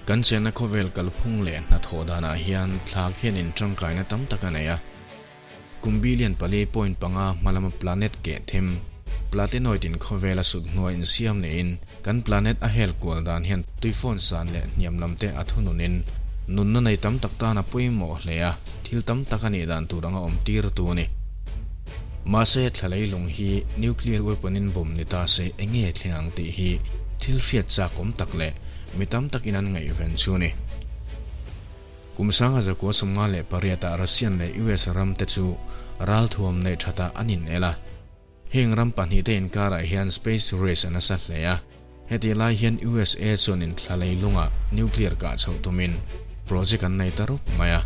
Kan chenna khawvel kalphung leh hnathawh danah hian thla khianin tangkaina tam tak a nei a. Kum billion 4.5 hmalama planet keh them, platenoid in khawvela sut hnuai insiam niin kan planet a hel kual dan hian tuifawn san leh hniam lam te a thununin nunna nei tam tak tan a pawimawh hle a, thil tam tak a nih dan tur anga awm tir tu a ni. Mahse, thla leilung hi nuclear weapon in bomb ni ta se enge thleng ang tih hi thil hriat chak awm tak leh mi tam takin an ngaihven chu a ni. Kum 1958 ah Russian leh US ram te chu ralthuam neih thatah an inel a. Heng ram pahnih te inkarah hian space race a nasa hle a. Hetih lai hian USA chuan inthla leilungah nuclear kah chhoh tumin project an nei ta rup mai a.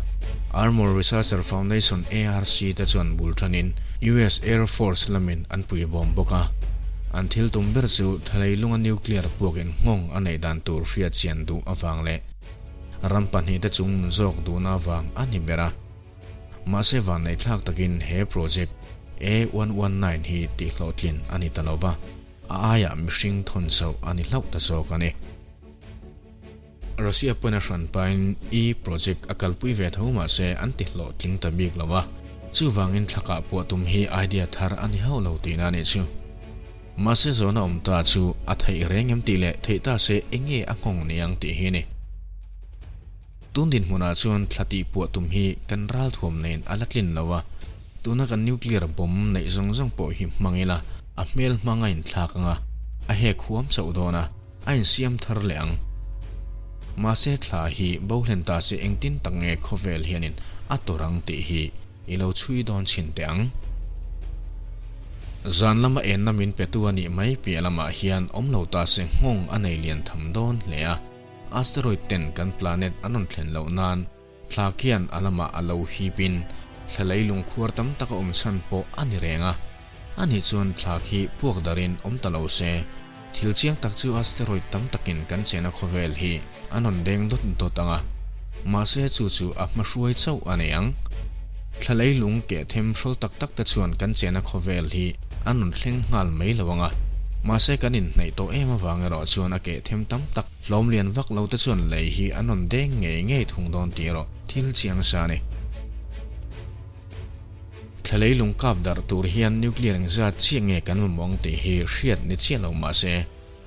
Armour Researcher Foundation, ARC, te chuan bul tanin US Air Force lamin an pui bawm bawk a. An thil tum ber chu thla leilunga nuclear puakin nghawng a neih dan tur hriatchian duh avang leh Ram pahnih te chung nun zawk duhna avang a ni ber a. Mahse vanneih thlak takin he project A119 hi tihhlawhtlin a ni ta lo va, a aiah mihring thawn chauh a ni hlauh ta zawk a ni. Russia pawn a hran pain E project a kalpui ve tho mahse an tihlawhtling ta bik lo a, chuvangin thlakah puah tum hi idea thar a ni hauh lo tihna a nih chu. Mahse zawhna awm ta chu a theih reng em tih leh theih ta se enge a nghawng ni ang tih hi a ni. Tun dinhmunah chuan thla tih puah tum hi kan ralthuam nen a la tlin lo a, tuna kan nuclear bomb neih zawng zawng pawh hi hmang ila a hmel hmang a inthlak ang a, a hek huam chauh dawn a, a insiam thar leh ang. Mahse thla hi bo hlen ta se engtin tak nge khawvel hianin a tawrh ang tih hi I lo chhui dawn chhin teh ang. Zan lama enna min petu a nih mai piah lamah hian awm lo ta se nghawng a nei lian tham dawn hle a. Asteroid ten kan planet an rawn thlen loh nan thla khian a lamah a lo hipin thla leilung khuar tam tak a awm chhan pawh a ni reng a. Ani chuan thla khi puak darin awm ta lo se, thil chiang tak chu asteroid tam takin kan chena khawvel hi an rawn deng dawt dawt ang a. Mahse chu chu a hmahruai chauh a nei ang. Thla leilung keh them hrawl tak tak te chuan kan chena khawvel hi an rawn thleng nghal mai lo ang a. Mahse kan inhnaih tawh em avang erawh chuan a keh them tam tak hlawm lian vak lo te chuan lei hi an rawn deng ngei ngei thung dawn tih erawh thil chiang sa a ni. Thla leilung kap darh tur hian nuclear engzat chiah nge kan mamawh ang tih hi hriat ni chiah lo mah se,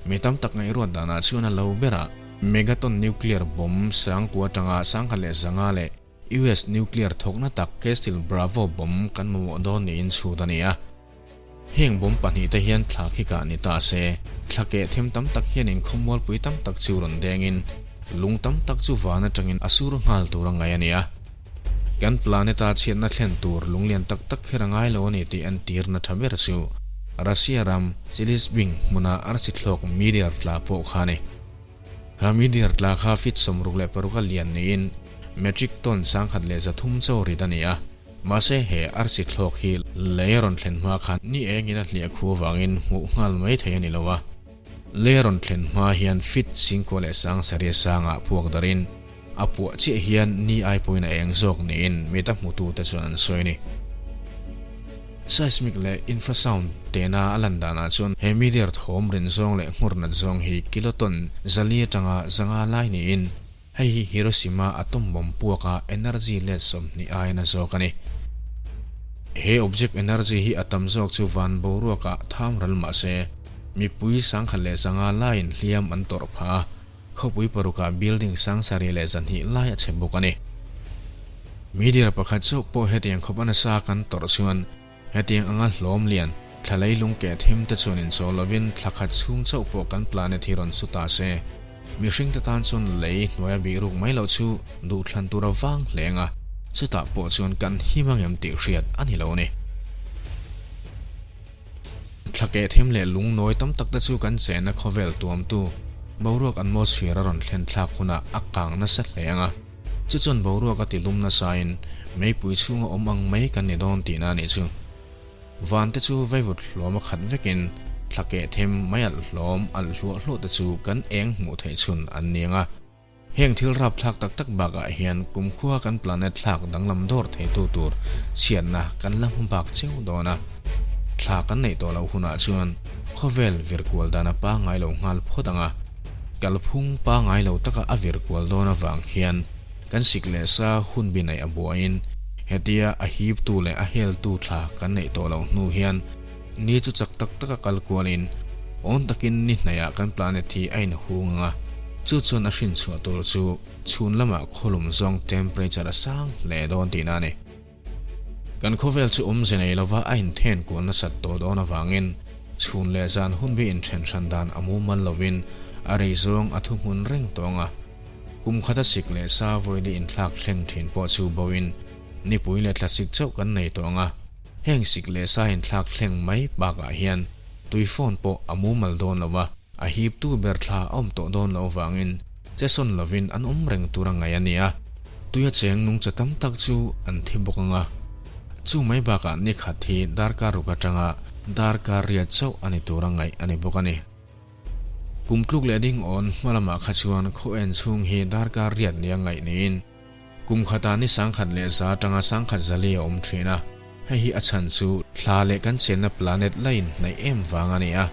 mi tam tak ngaihruat danah chuan a lo berah megaton nuclear bomb sangkua atanga 1500 leh US nuclear thawkna tak Castle Bravo bomb kan mamawh dawn niin chhut a ni a. Heng bomb pahnih te hian thla khi kah ni ta se, thla keh them tam tak hian inkhawmualpui tam tak chu rawn dengin lung tam tak chu van atangin a sur nghal tur a ngaih a ni a. Kan planet-a chhiatna thlen tur lunglian tak tak kher a ngai lo a ni tih entirna tha ber chu Russia ram Chelyabinsk hmuna arsi thlawk meteor tla pawh kha a ni. Kha meteor tla kha feet 66 a lian niin metric ton 1300 chaw rit a ni a. Mahse he arsi thlawk hi lei a rawn thlen hma khan ni engin a hliah khu avangin hmuh nghal mai thei a ni lo a. Lei a rawn thlen hma hian feet 5700 sangah puak darin A puah chiah hian ni ai pawhin a eng zawk niin mita hmutute chuan an sawi a ni. Seismic leh infrasound tehna a lan danah chuan he meteor thawm rin zawng leh nghawr nat zawng hi kiloton 400 atanga 500 lai niin hei hi Hiroshima atom bomb puaka energy let 20 aiin a zawk a ni. He object energy hi a tam zawk chu van boruakah tham ral mah se mipui 1100 laiin hliam an tawrh phah a. Khawpui parukah building 7100 lai a chhe bawk a ni. Media pakhat chauh pawh hetiang khawp a nasa kan tawrh chuan hetiang anga hlawm lian, thla leilung keh them te chuan inchawl lovin thla khat chhung chauh pawh kan planet hi rawn su ta se. Mihring te tan chuan lei hnuaia bih ruk mai loh chu duhthlan tur a vang hle ang a, chutah pawh chuan kan him angem tih hriat a ni lo a ni. Thla keh them leh lung nawi tam tak te chu kan chenna khawvel tuamtu boruak atmosphere a rawn thlen thlak hunah a kang nasa hle ang a, chu chuan boruak a ti lum nasain meipui chhunga awm ang mai kan ni dawn tihna a nih chu. Van te chu vaivut hlawm a khat vekin thla keh them mai alh hlawm alh hluah hluah te chu kan eng hmuh theih chhun an ni ang a. Heng thil rapthlak tak tak bakah hian kumkhua kan planet thlak danglam dawr theitu tur chhiatna kan la hmu bak cheu dawn a. Thla kan neih tawh loh hunah chuan khawvel vir kual dan a pangngai lo nghal phawt ang a. Kalphung pangai lo taka a vir kual dawn avang hian kan sik leh sa hun bi neih a buaiin hetia a hiptu leh a heltu thla kan neih tawh loh hnu hian ni chu chak tak taka kal kualin awn takin ni hnaihah kan planet hi a inhung ang a, chu chuan a hrinchhuah tur chu chhun lamah khawlum zawng temperature a sang hle dawn tihna a ni. Kan khawvel chu awmze nei lova a inthen kual nasat tawh dawn avangin chhun leh zan hun bi inthen hran dan a mumal lovin a rei zawng a thuhmun reng tawng a. Kum khata sik leh sa vawili inthlak thleng thin pawh chu boin nipui leh thlasik chauh kan nei tawng a. Heng sik leh sa inthlak thleng mai bakah hian tui phone pawh a mumal dawn lo a, a hiptu ber thla a awm tawh dawn loh avangin Che sawn lovin an awm reng tur a ngaih a ni a, tuia cheng nungcha tam tak chu an thi bawk ang a. Chu mai bakah ni khat hi darkar ruk atanga darkar riat chauh a ni tur a ngaih a ni bawk a ni. Kum tluk leh ding awn hma lamah kha chuan khaw en chhung hi darkar riat nia ngaih niin kum khatah ni 1001 atanga 1004 a awm thin a, hei hi a chhan chu thla leh kan chenna planet la inhnaih em vang a ni a.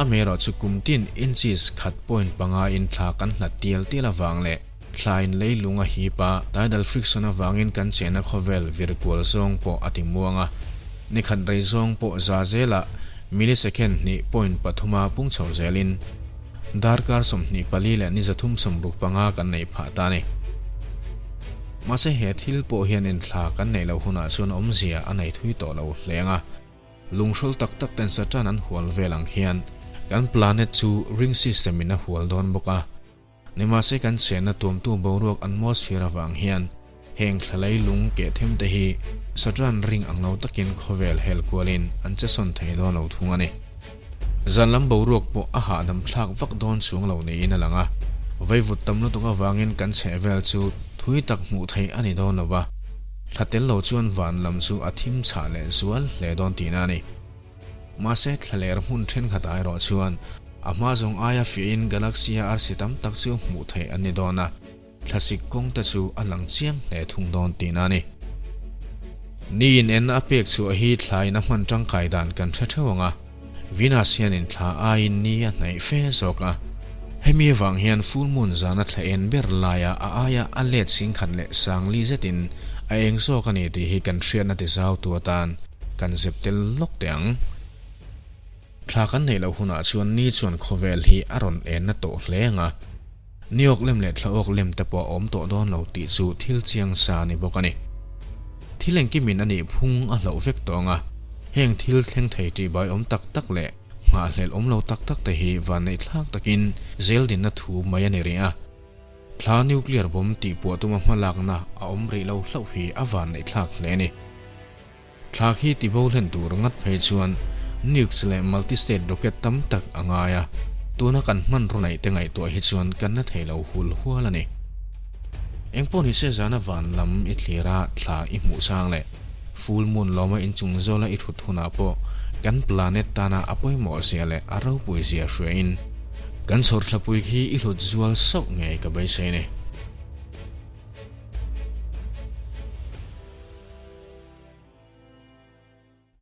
Amaherawh chu kum tin inches khat point panga in thla kan hlat tial tial avang leh thla in leilung a hip a, tidal friction avangin kan chenna khawvel vir kual zawng pawh a ti muang a, ni khat rei zawng pawh za zelah millisecond hnih point pathuma pung chho zelin Darkar 24 leh ni 365 kan neih phah ta a ni. Mahse he thil pawh hian inthla kan neih loh hunah chuan awmzia a nei thui tawh lo hle ang a. Lunghrul tak tak ten Saturn an hual vel ang hian kan planet chu ring system in a hual dawn bawk a. Nimahse kan chenna tuamtu boruak atmosphere avang hian heng thlalei lung keh them te hi Saturn ring ang lo takin khawvel hel kualin an che sawn thei dawn lo thung a ni. Zan lam boruak pawh a hahdam thlak vak dawn chuang lo niin a lang a, vaivut tam lutuk avangin kan chhehvel chu thui tak hmuh theih a ni dawn lo va, thla tel lo chuan van lam chu a thim chhah leh zual hle dawn tihna a ni. Mahse thlaler hmun thenkhatah erawh chuan a hma zawng aia fiahin galaxy-a arsi tam tak chu hmuh theih an ni dawn a. Thlasik kawng te chu a lang chiang hle thung dawn tihna a ni. Ni in en a pek chhuah hi thla in a hman tangkai dan kan hre theuh ang a, Venus hian in thla aiin ni a hnaih fe zawk a. Hemi avang hian full moon zana thla en ber laia a aia a let singkhat leh sangli zetin a eng zawk a ni tih hi kan hriatna ti zau tu atan kan zep tel lawk teh ang. Thla kan neih loh hunah chuan ni chuan khawvel hi a rawn enna tawh hle ang a. Ni awk lem leh thla awk lem te pawh a awm tawh dawn lo tih chu thil chiang sa a ni bawk a ni. Thil engkimin a nih phung a hlauh vek tawh ang a, heng thil thleng thei ṭihbai awm tak tak leh nghahhlelh awm lo tak tak te hi vanneihthlak takin zeldinna thu mai a ni rih a. Thla nuclear bomb tih puah tuma hmalakna a awm rih lo hlauh hi a vanneihthlak hle a ni. Thla khi tibo hlen tur ngat phei chuan nukes leh multi-state rocket tam tak a ngai a, tuna kan hmanraw neih te ngaihtuah hi chuan kan la thei lo hul hual a ni. Engpawh ni se zana van lam i thlir a thla i hmuh chang leh full moon lawma inchung zawla i thut hunah pawh kan planet tana a pawimawh zia leh a ropui zia hriain kan chhawrthlapui khi i hlut zual sauh ngei ka beisei a ni.